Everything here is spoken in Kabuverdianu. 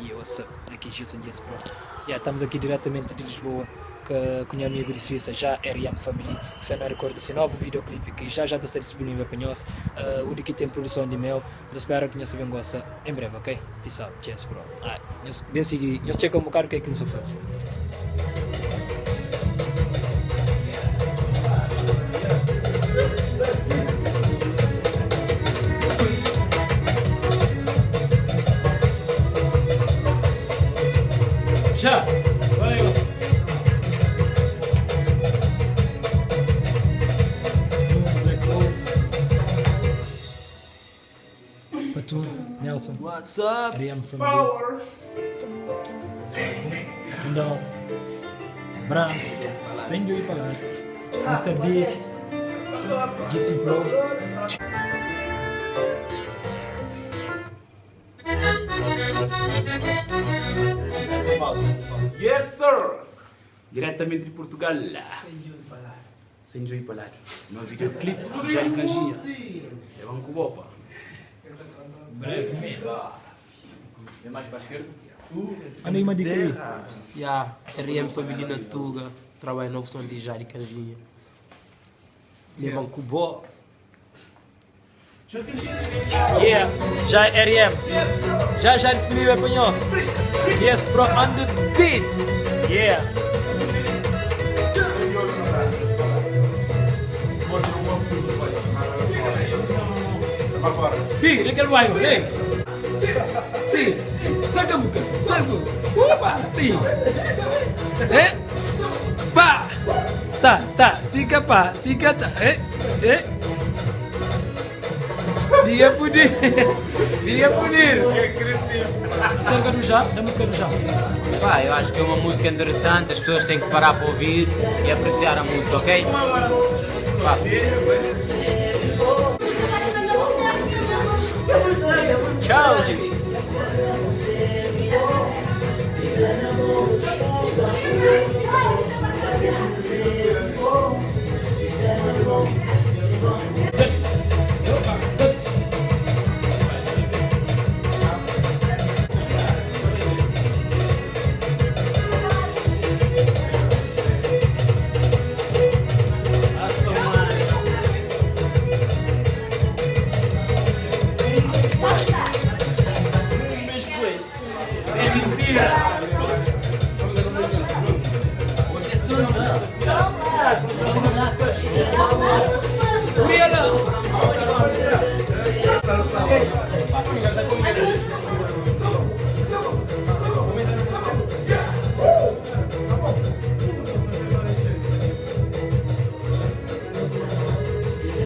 Yeah, what's up? Aqui Gilson Dias Pro. Yeah, estamos aqui diretamente de Lisboa que, com meu amigo de Suíça, já RM Family, que está na record desse novo videoclipe que já já está disponível para nós. O que tem produção de mel. Eu espero que nós também gosta em breve, ok? Peace out, cheers, bro. Ah, nós bem seguir, nós checa um bocado o que é que nós faz. Já! Valeu! Black Rose. Patu, Nelson. What's up? RM Family. Windows. Bram. Sem dúvida falar. Mr. Big. GC Pro. Yes, sir! Diretamente de Portugal. Sem joio palado. No videoclipe, já de canjinha. É banco bopa. Brevemente. É mais para a esquerda? Anda aí uma dica aí. Yeah, RM Family na Tuga. Trabalho novo som de Jari Canjinha. Levan Cubo. Yeah, já é RM. Já já disponível para nós. Yes, bro, on the beat. Yeah. Big, daquele bairro, hey. Sim, saca a boca, saca. Opa, sim. É? Pá. Tá, tá, siga pá, siga tá. É, é. Diga punir. Diga punir. Acerca do já, da música do já. Pá, eu acho que é uma música interessante, as pessoas têm que parar para ouvir e apreciar a música, ok? Pá. Tchau, gente.